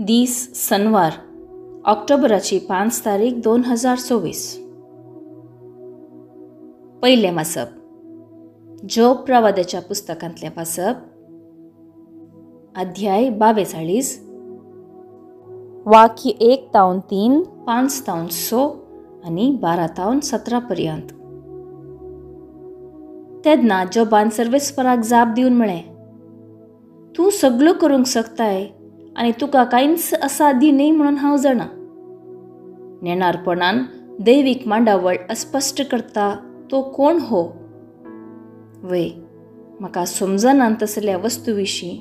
दीस सनवार, ऑक्टोबराची 5 तारीख 2024. पयलें वाचप जोब प्रवाद्याच्या पुस्तकांतलें वाचप, अध्याय 42, वाक्य 1 तावन 3, 5 तावन 6 आनी 12 तावन 17 पर्यंत. तेन्ना जोबान सर्वेस्पराक जाप दिवन म्हळें, तूं सगळो करूंक शकताय आनी तुका कांयच असाध्य न्हय म्हणून हांव जाणा. नेणारपणान दैवीक मांडावळ अस्पश्ट करता तो कोण हो? वय, म्हाका समजना तसल्या वस्तू विशीं,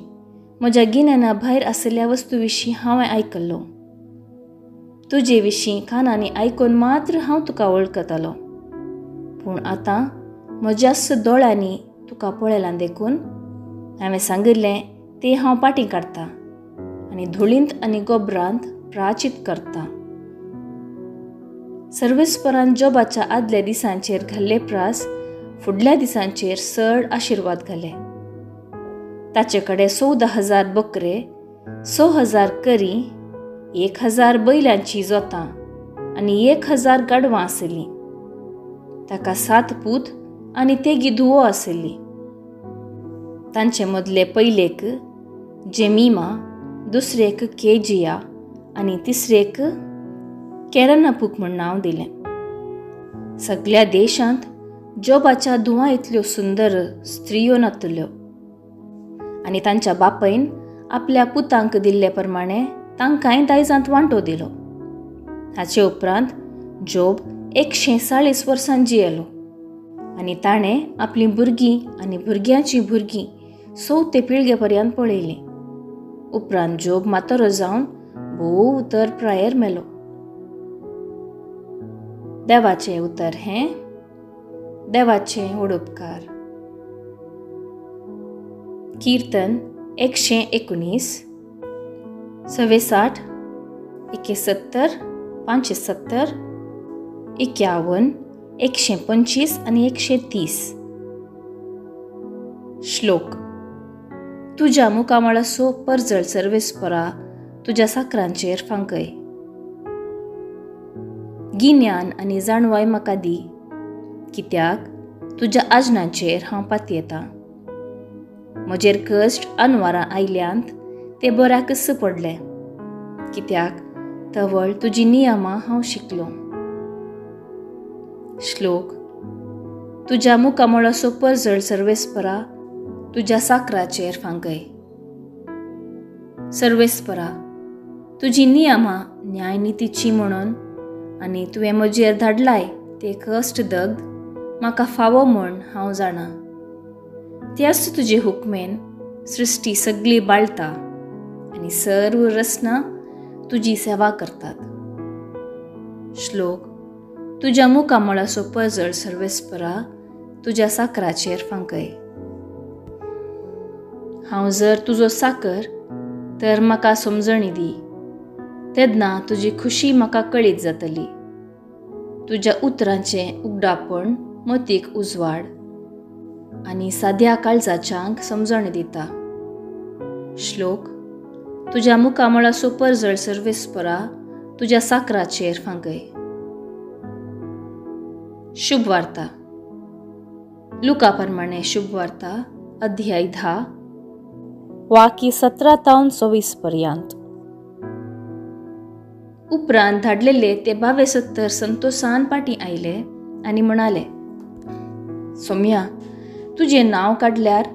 म्हज्या गिन्याना भायर आशिल्ल्या वस्तू विशीं हांवें आयकल्लो. तुजे विशीं कानांनी आयकून मात्र हांव तुका वळखतालो, पूण आतां म्हज्याच दोळ्यांनी तुका पळयलां देखून हांवें सांगिल्लें तें हांव पाटीं काडटा आनी धुळींत आनी गोबरांत प्राचीत करता. सर्वेस्परान जोबाच्या आदल्या दिसांचेर घाल्ले प्रास फुडल्या दिसांचेर चड आशिर्वाद घाले. ताचे कडेन 14,000 बकरे, 6,000 करी, 1,000 बैलांची जोतां आनी 1,000 गाडवां आसलीं. ताका 7 पूत आनी तेगी धुवो आसली. तांचे मदले पयलेक जेमिमा, दुसरेक केजिया आनी तिसरेक केरनापूक म्हूण नांव दिलें. सगल्या देशांत जोबाच्या धुवां इतल्यो सुंदर स्त्रियो नातल्यो आनी तांच्या बापायन आपल्या पुतांक दिल्ले प्रमाणे तांकांय दायजांत वांटो दिलो. हाचे उपरांत जोब 140 वर्सां जियेलो आनी ताणें आपलीं भुरगीं आनी भुरग्यांचीं भुरगीं 4ते पिळगे पर्यंत पळयलीं. उपरांत जोब म्हातारो जावन भोव उतर प्रायेर मेलो. देवाचें उतर हें देवाचें उडोपकार. कीर्तन 119, 66, 71, 570, 51, 125 आनी 130. श्लोक. तुज्या मुखामळाचो परजळ सर्वेस्परा तुज्या साकरांचेर फांकय. गिन्यान आनी जाणवाय म्हाका दी, कित्याक तुज्या आजनाचेर हांव पातयेतां. म्हजेर कश्ट अनवारां आयल्यांत ते बऱ्याकच पडले, कित्याक तवळ तुजी नियमां हांव शिकलो. श्लोक. तुज्या मुखामळाचो परजळ सर्वेस्परा तुज्या साकराचेर फांकय. सर्वेस्परा, तुजी नियमां न्यायनितीची म्हणून आनी तुवें म्हजेर धाडलाय ते कश्ट दग्ध म्हाका फावो म्हूण हांव जाणा. त्याच तुजे हुकमेन सृश्टी सगळी बाळता आनी सर्व रचना तुजी सेवा करतात. श्लोक. तुज्या मुखामळाचो परजळ सर्वेस्परा तुज्या साकराचेर फांकय. हांव जर तुजो साकर तर म्हाका समजणी दी, तेन्ना तुजी खुशी म्हाका कळीत जातली. तुज्या उतरांचें उगडापण मतीक उजवाड आनी साद्या काळजाच्यांक समजणी दिता. श्लोक. तुज्या मुखामळाचो परजळ सर्वेस्परा तुज्या साकराचेर फांकय. शुभ वार्ता. लुका प्रमाणे शुभ वार्ता, अध्याय 10, वाक्य 17 तावन 24 पर्यंत. उपरांत धाडलेले ते 72 संतोषान पाटी आयले आनी म्हणाले, सोम्या, तुजें नांव काडल्यार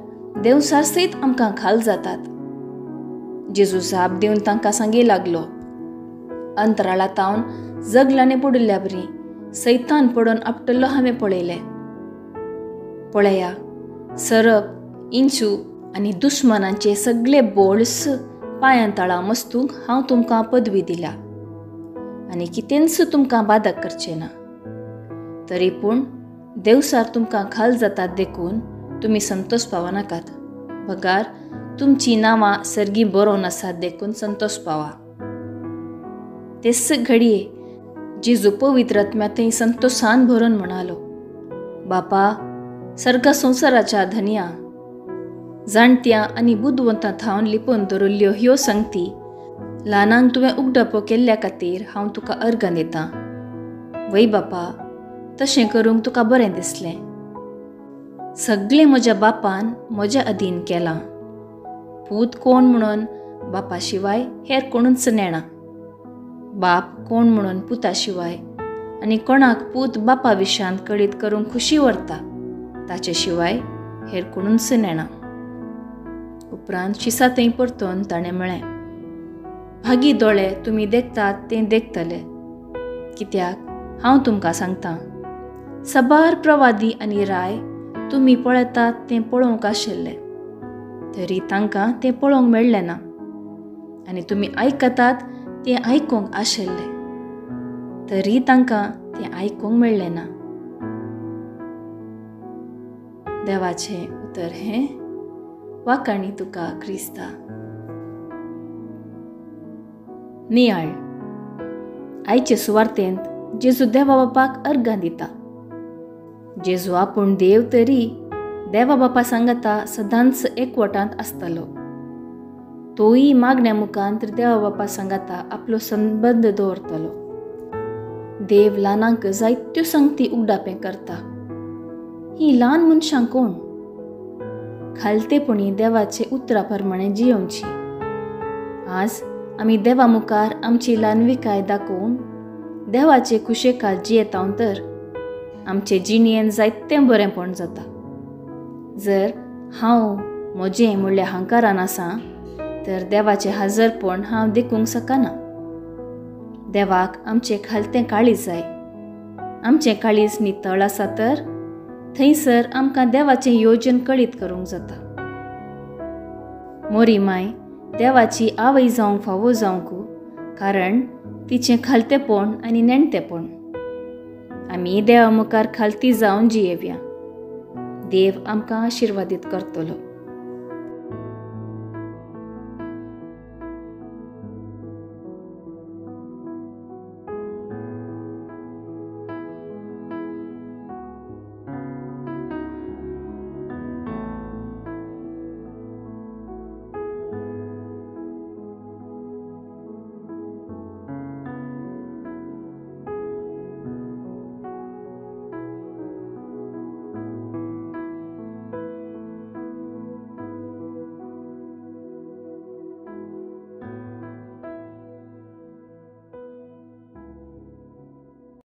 देवसार सयत आमकां खाल जातात. जेजू जाप दिवन तांकां सांगी लागलो, अंतराळा तावन जगलाने पडिल्ल्या बरी सैतान पडून आपटल्लो हांवें पळयलें. पळया, सरप, इंचू आनी दुस्मानांचे सगळे बोळस पांयां तळा मस्तूंक हांव तुमकां पदवी दिल्या आनी कितेंच तुमकां बादक करचें ना. तरी पूण देवसार तुमकां खाल जातात देखून तुमी संतोष पावनाकात, बगार तुमचीं नांवां सर्गीं बरोवन आसात देखून संतोष पावा. तेच घडये जेजू पवित्र आत्म्या थंय संतोषान भरून म्हणालो, बापा, सर्ग संवसाराच्या धनया, जाणत्या आनी बुदवंतां थावन लिपोवन दवरिल्ल्यो ह्यो संगती ल्हानांक तुवें उगडापो केल्ल्या खातीर हांव तुका अर्गां दितां. वय बापा, तशें करूंक तुका बरें दिसलें. सगळें म्हज्या बापान म्हज्या अधीन केलां. पूत कोण म्हणून बापा शिवाय हेर कोणूच नेणा, बाप कोण म्हणून पुता शिवाय, आनी कोणाक पूत बापा विशांत कळीत करूंक खुशी व्हरता ताचे शिवाय हेर कोणूच नेणा. उपरांत शिसा थंय परतून ताणें म्हळें, भागी दोळे तुमी देखतात तें देखतले, कित्याक हांव तुमकां सांगतां, सबार प्रवादी आनी राय तुमी पळयतात तें पळोवंक आशिल्ले, तरी तांकां तें पळोवंक मेळ्ळें ना, आनी तुमी आयकतात तें आयकूंक आशिल्ले, तरी तांकां तें आयकूंक मेळ्ळें ना. देवाचें उतर हें. वाखाणी तुका क्रिस्ता. नियाळ. आयचे सुवार्तेंत जेजू देवा बापाक अर्गां दिता. जेजू आपूण देव तरी देवा बापा सांगता सदांच एकवटांत आसतालो. तोय मागण्या मुखांत देवा बापा सांगता आपलो संबंद दवरतालो. देव ल्हानांक जायत्यो संगती उगडापें करता. ही ल्हान मनशां कोण? खालतेपणी देवाचे उतरा प्रमाणे जियोवची. आज आमी देवा मुखार आमची ल्हानविकाय दाखोवन देवाचे खुशेखाल जियेता तर आमचे जिणेन जायतें बरेंपण जाता. जर हांव म्हजें म्हणल्यार हंकारान आसा तर देवाचें हाजरपण हांव देखूंक शकना. देवाक आमचें खालतें काळीज जाय. आमचें काळीज नितळ आसा तर थंयसर आमकां देवाचें योजन कळीत करूंक जाता. मोरी माय देवाची आवय जावंक फावो जावंक, कारण तिचें खालतेपण आनी नेणतेपण. आमी देवा मुखार खालती जावन जियेवया. देव आमकां आशिर्वादीत करतलो.